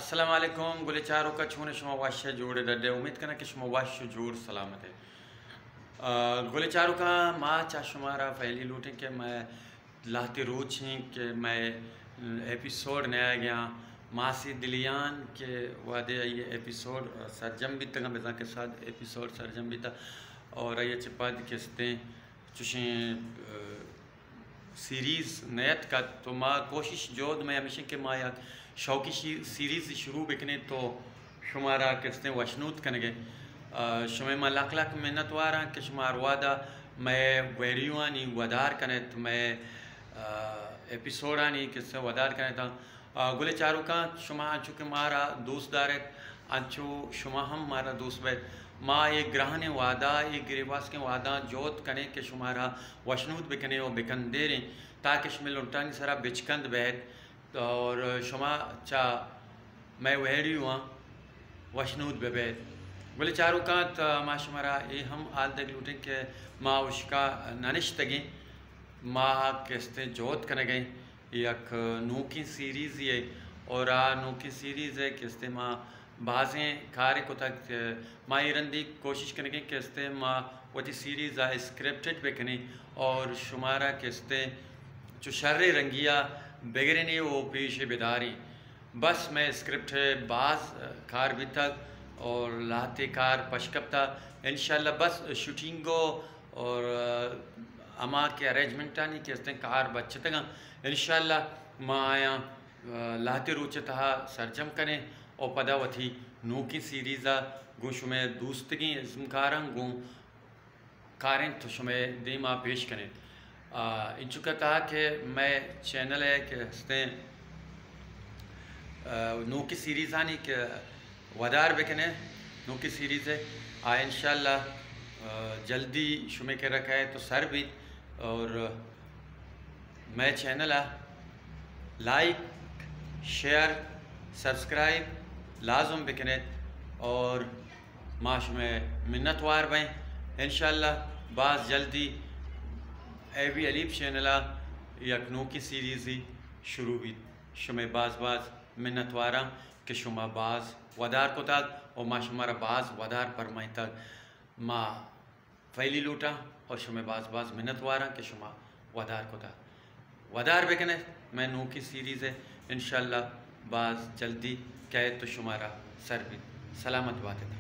السلام علیکم، گلے چاروکاں، چون شما؟ وش ءُ جوڑ ءُ ڈڈ ءَ؟ امید کناں کہ شما وش ءُ جوڑ سلامت ئے۔ آ، گلے چاروکاں، ما چہ شمارا پہلی لوٹیں کہ مئے لہتے روچ ایں کہ مئے ایپیسوڈ نیایگ ءَ آں۔ ماسی دلیان کہ وہدے آئی ایپیسوڈ سرجم بیتگاں، بزاں کہ صد ایپیسوڈ سرجم بیتگ اور آئی چہ پد کستیں چوشیں، آ، سیریز نیتکگ، تو ما کوشش جہد مئے ہمیش ایں کہ ما یک شوقی شی-، سیریز شروع بکنیں تو شمارا کستیں وشنود کنگ ءَ۔ آ، شمئے ما لک لک منت وار آں کہ شما ہر وہدا مئے ویڈیوانی ودار کن ات، مئے، آ، ایپیسوڈانی کستیں ودار کن ات۔ آ، گلے چاروکاں، شما انچو کہ مارا دوست دار ات، انچو شما ہم مارا دوست بیت۔ ما اے گرہنیں وہدا، اے گریواسکیں وہداں جہد کنیں کہ شمارا وشنود بکنیں و بکندیریں، تاکہ شمئے لنٹانی سرا بچکند بیت اور شما چہ مئے ویڈیواں وشنود بہ بیت۔ گلے چاروکاں، ما شمارا اے ہم حال دئیگ لوٹیں کہ ما ہشکا نہ نشتگیں، ما کستیں جہد کنگ ءَ ایں یک نوکیں سیریزے ءَ، اور آ نوکیں سیریز ءَ کستیں ما بازیں کارے کتگ۔ ما اے رندی کوشش کنگ ءَ ایں کہ استیں ما وتی سیریز ءَ اسکرپٹڈ بکنیں اور شمارا کہ استیں چو شریں رنگی ءَ بگرینیں و پیش بداریں۔ بس مئے اسکرپٹ ءَ باز کار بیتگ اور لہتے کار پش کپتہ۔ انشاءاللہ بس شوٹنگ ءُ اور ہما کہ ارینجمنٹانی کہ استیں کار بچتگاں، انشاءاللہ ما آیاں لہتے روچ ءِ تہا سرجم کنیں و پدا وتی نوکیں سیریز ءَ گوں شمئے دوستگیں ازمکاراں گوں کاریں تو شمئے دیما پیش کنیں۔ آ، انچکہ تہا کہ مئے چینل ءَ کہ ہستیں، آ، نوکیں سیریزانی کہ ودار بکنیں، نوکیں سیریز ءَ آ انشاءاللہ، آ، جلدی شمئے کرا کئیت و سر بیت اور مئے چینل ءَ لائک، شیئر، سبسکرائب لازم بکنیت اور ما شمئے منت وار بئیں۔ انشاءاللہ باز جلدی اے بی حلیف چینل ءَ یک نوکیں سیریزے شروع بیت۔ شمئے باز باز منت واراں کہ شما باز ودار کتگ و ما شمارا باز ودار پرمائینتگ۔ ما پہلی لوٹاں اور شمئے باز باز منت واراں کہ شما ودار کتگ۔ ودار بکنیت مئے نوکیں سیریز ءَ، انشاءاللہ باز جلدی کئیت تو شمارا سر بیت۔ سلامت بات ات۔